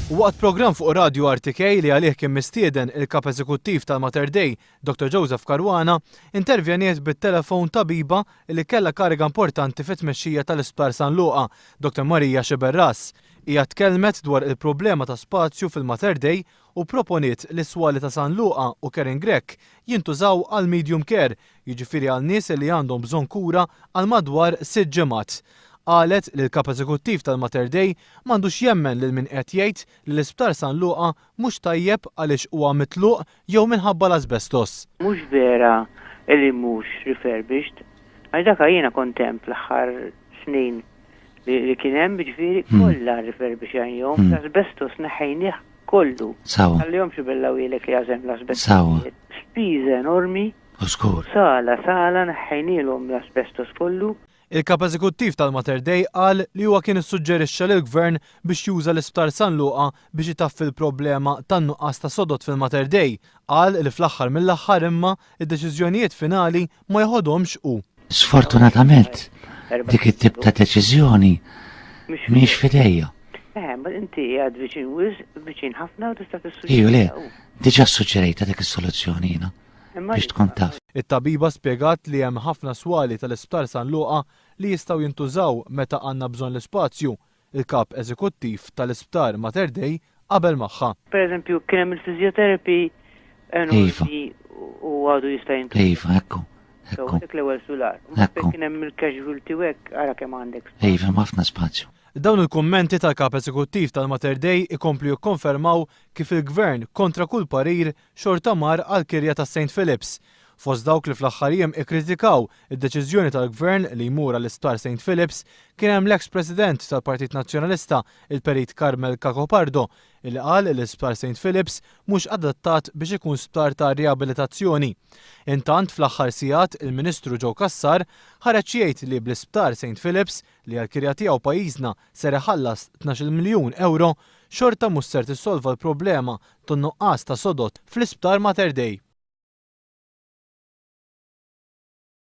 Waqt programm fuq Radio RTK li għalih kien mistieden il-Kap Eżekuttiv tal-Mater Dei, Dr Joseph Caruana, intervjeniet bit-telefon tabiba li kellha kariga importanti fit-tmexxija tal-Isptar San Luqa, Dr Maria Sciberras. Hija tkellmet dwar il-problema ta' spazju fil-Mater Dei u pproponiet li s-swali ta' San Luqa u Karen Grech jintużaw għal medium care, jiġifieri għal nies li għandhom bżonn kura għal madwar sitt ġimgħat. Qalet li l-Kap Eżekuttiv tal-Mater Dei m'għandux jemmen lil min qed jgħid li l-Isptar San Luqa mhux tajjeb għaliex huwa mitluq jew minħabba l-asbestos. Mhux vera li mhux refurbished, għax dak jiena kont hemm fl-aħħar snin li kien hemm, jiġifieri kollha refurbishajnihom, l-asbestos neħħejnih kollu. Sewwa. Tħallihomx ibellgħuhielek li għażem l-asbestos. Sewwa. Spiża enormi. U żgur. Sala sala neħħejnielhom l-asbestos kollu. Il-Kap Eżekuttiv tal-Mater Dei qal li huwa kien issuġġerixxa lill-Gvern biex juża l-Isptar San Luqa biex itaffi l-problema tan-nuqqas ta' sodod fil-Mater Dei. Qal li fl-aħħar mill-aħħar imma d-deċiżjonijiet finali ma jeħodhomx hu. Sfortunatament, dik it-tip ta' deċiżjoni mhijiex f'idejja. Eh, ma inti għad viċin wisq, viċin ħafna u tista' tissuġġerixxi. Iju le, diġà ssuġġerejtha dik is-soluzzjoni jiena biex tkun taf. It-tabiba spjegat li hemm ħafna swali tal-Isptar San Luqa li jistgħu jintużaw meta għandna bżonn l-ispazju. Il-Kap Eżekuttiv tal-Isptar Mater Dei qabel magħha. Per eżempju, kien hemm il-physiotherapy enormi u għadu jista' jintuża. Iva, ekku. Ekku. Dik l-ewwel sular. Ekku. Kien hemm il-casualty u hekk ara kemm għandek. Iva, hemm ħafna spazju. Dawn il-kummenti tal-Kap Eżekuttiv tal-Mater Dei ikomplu jikkonfermaw kif il-Gvern, kontra kull parir, xorta mar għall-kirja ta' St Philips. Fost dawk li fl-aħħar jiem ikkritikaw id-deċiżjoni tal-Gvern li jmur għall-Isptar St Philips kien hemm l-eks President tal-Partit Nazzjonalista, il-Perit Carmel Cacopardo, illi qal li l-Isptar St Philips mhux adattat biex ikun sptar ta' riabilitazzjoni. Intant fl-aħħar sigħat il-Ministru Joe Cassar ħareġ jgħid li bl-Isptar St Philips, li għall-kirja tiegħu pajjiżna ser iħallas 12 miljun ewro, xorta mhux ser tissolva l-problema tan-nuqqas ta' sodod fl-Isptar Mater Dei.